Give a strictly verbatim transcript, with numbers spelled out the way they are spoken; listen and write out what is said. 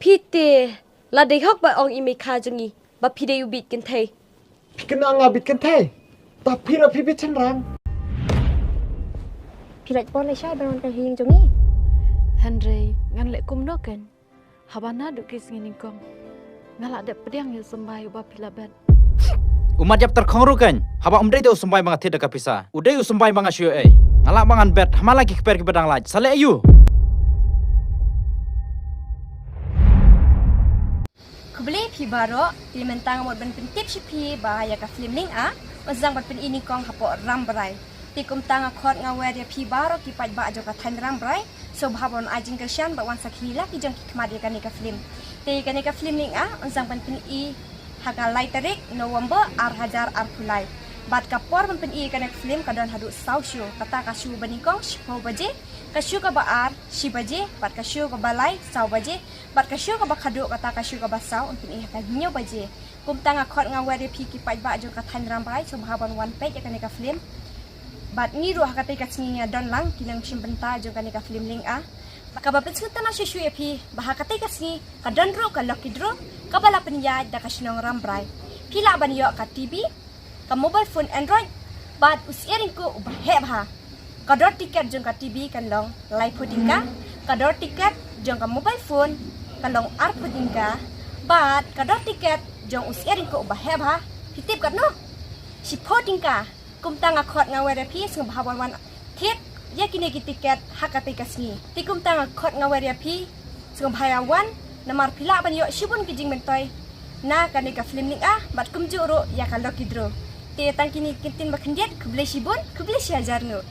Phi te, la dei hok ba ong i mei kha jong ngi ba phi dei u bit kynthei. Phi kynnoh nga bit kynthei? Ta phi ruh phi bit shynrang. Phi lait por lait shai ban wan ka ïing jong ngi. Hynrei ngan leh kumno kein? Haba naduh ki sngi nyngkong nga la dep pdiang ïa u symbai uba phi la bet. U mat ïap tyrkhong ruh kein, haba um dei te u symbai ba nga thied da ka pisa, u dei u symbai ba nga shu ïoh ei. Nga lah ba ngan bet, ha man la ki kper kiba dang lait, sa leh aïu? Khublei phi baroh, te mynta nga mut ban pyntip sha phi ba ïa ka film Lieng A un sdang ban pyni nyngkong hapoh Rambrai. Te kumta nga khot nga wer ïa phi baroh ki paidbah jong ka thaiñ Rambrai, sngewbha ban ai jingkyrshan bad wan sakhi la ki jong ki khmat ïa kane ka film. Te kane ka film Lieng A un sdang ban pyni ha ka lai tarik November ar hajar arphew lai. Bad ka por ban pyni ïa kane ka film ka don haduh saw show, kata ka show ba nyngkong shiphew baje, ka show kaba ar shi baje, bad ka show kaba lai saw baje, bad ka show kaba khatduh, kata ka show kaba saw un pyni ha ka hynñiew baje. Kumta nga khot nga wer ïa phi ki paidbah jong ka thaiñ Rambrai, sngewbha ban wan peit ïa kane ka film. Bad ngi ruh ha katei ka sngi ngi don lang ki nongshim bynta jong kane ka film Lieng A. Kaba pynsngewtynnat shuh shuh ïa phi ba ha katei ka sngi ka don ruh ka lucky draw kaba la pynïaid da ka shnong Rambrai. Phi lah ban ïoh ka T V, ka mobile phone Android, bad u syiar ïingkuh uba heh bha. Ka dor tiket jong ka T V kan long laiphew tyngka, ka dor tiket jong ka mobile phone kan long arphew tyngka, bad ka dor tiket jong u syiar ïingkuh uba heh bha, phi tip katno? Shiphew tyngka. Kumta nga khot nga wer ïa phi, sngewbha ban wan thied ïa kine ki tiket ha katei ka sngi. Te kumta nga khot nga wer ïa phi, sngewbha ïa wan, namar phi lah ban ïoh shibun ki jingmyntoi na kane ka film Lieng A, bad kumjuh ruh ïa ka lucky draw. Te tang kine ki ktien ba khyndiat, khublei shibun, khublei shihajar nguh.